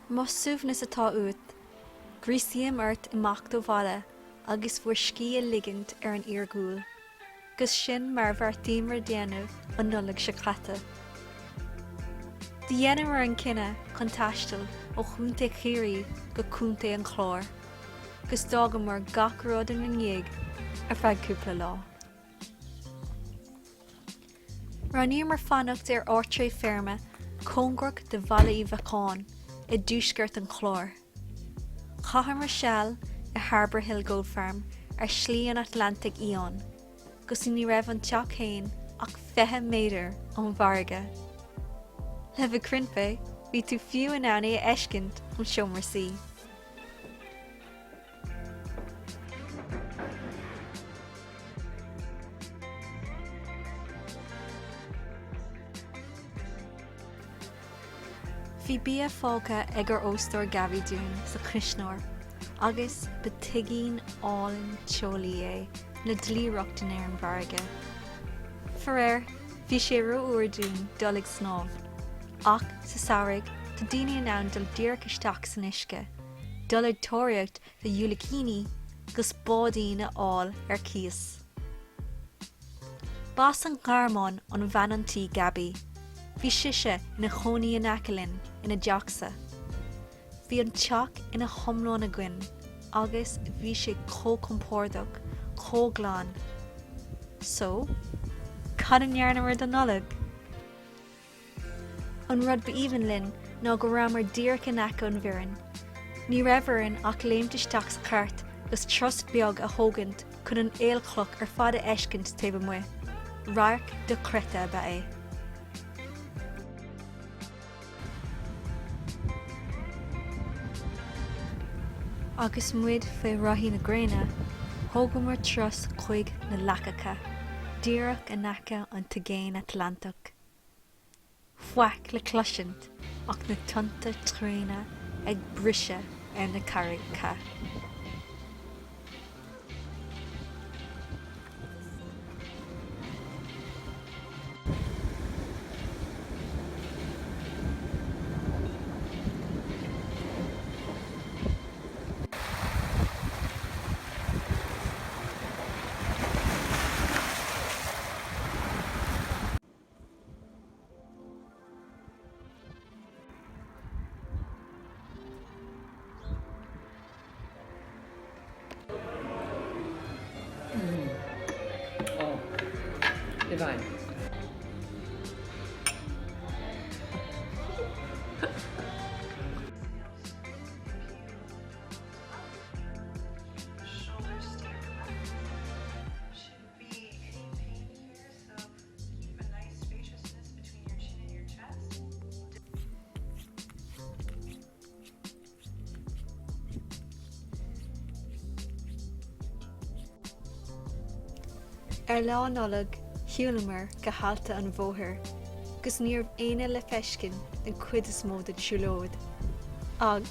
Más suaimhneas atá uait, gríosaím ort imeacht ó bhaile agus bhur scíth a ligint ar an iargúil, 'gus sin mar a bheartaíomar déanamh an Nollaig seo caite. Do dheineamar an cinneadh chun taisteal ó Chontae Chiarraí go Contae an Chláir, 'gus d'fhágamar gach rud ina ndiaidh ar feadh cúpla lá. Roghnaíomar fanacht ar áitreabh feirme cóngarach do Bhaile Uí Bheacháin i dtuaisceart an Chláir. Chaitheamar seal i Harbour Hill Goat Farm ar Shlí an Atlantaigh Fhiáin, 'gus ní raibh an teach fhéin ach 20 méadar ón bhfarraige. Le bheith cruinn fé, bhí tú fiú in ann é a fheiscint ón seomra suí. Bhí bia fágtha ag ár óstóir Gabby dúinn sa chuisneoir agus ba tigín álainn teolaí é le dlíthrochtain ar an bhfarraige. Faraor, bhí sé rófhuar dúinn dul ag snámh, ach sa samhradh tá daoine in ann dul díreach isteach san uisce. dul ag tóraíocht do dhiúilicíní 'gus báidín a fháil ar cíos. B'as an Ghearmáin an bhean an tí Gaby. Bhí sise ina chónaí in aice linn ina dteachsa. Bhí an teach ina hiomlán againn agus bhí sé chomh compordach, chomh glan. So, cad a ndearnamar don Nollaig? An rud b'aoibhinn linn ná go rabhamar díreach in aice an Bhoirinn. Ní raibh orainn ach léimt isteach sa chairt 'gus turas beag a thógaint chun an aolchloch ar fad a fheiscint taobh amuigh. Radharc dochreidte ab ea é. Agus muid faoi ráithí na gréine, thógamar turas chuig na leacacha, díreach in aice an tAigéan Atlantach. Faic le cloisint ach na tonnta tréana ag briseadh ar na carraigeacha. Oh, divine. Ar Lá Nollag shiúlamar go hAillte an Bhóthair 'gus ní raibh éinne le feiscint den chuid is mó den siúlóid. Ag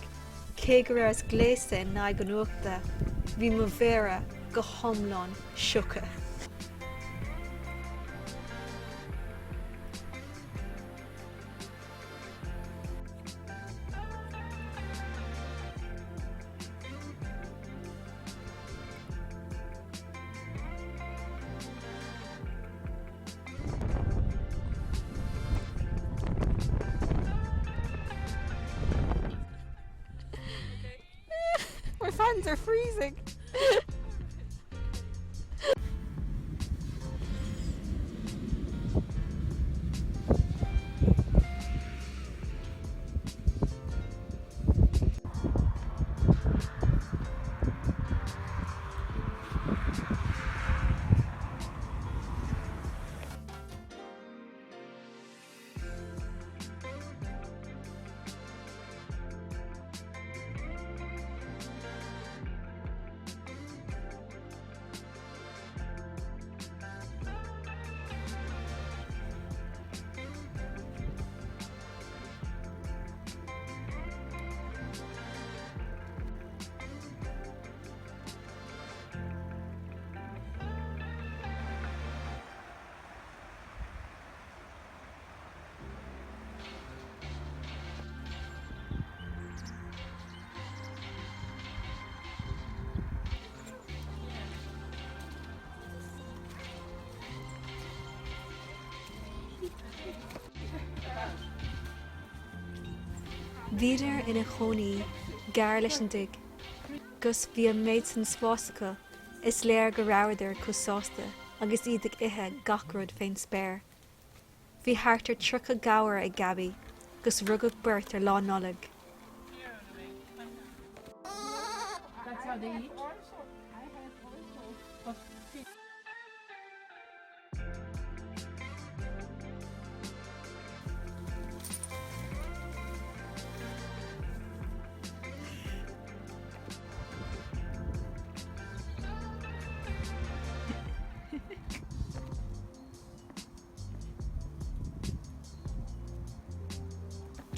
cé go rabhas gléasta in aghaidh an fhuachta, bhí mo mhéara go hiomlán sioctha. My fans are freezing! Bhíodar ina chónaí gar leis an dtigh, 'gus bhí an méid san spáis acu, is léir go rabhadar chomh sásta agus iad ag ithe gach rud fén spéir. Bhí thart ar 30 gabhar ag Gabby, 'gus rugadh beirt ar Lá Nollag.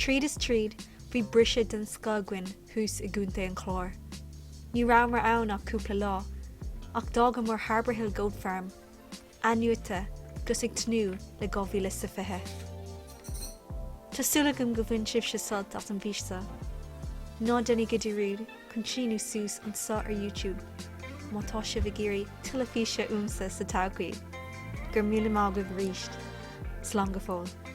Tríd is tríd, bhí briseadh den scoth againn thuas i gContae an Chláir. Ní rabhamar ann ach cúpla lá, ach d'fhágamar Harbour Hill Goat Farm athnuaite 'gus ag tnúth le 2020. Tá súil agam go bhain sibhse sult as an bhfís seo. Ná déanaigí dearúd chun síniú suas anseo ar YouTube má tá sibh ag iarraidh tuilleadh físe uaimse sa todhchaí. Go raibh míle maith agaibh arís. Slán go fóill.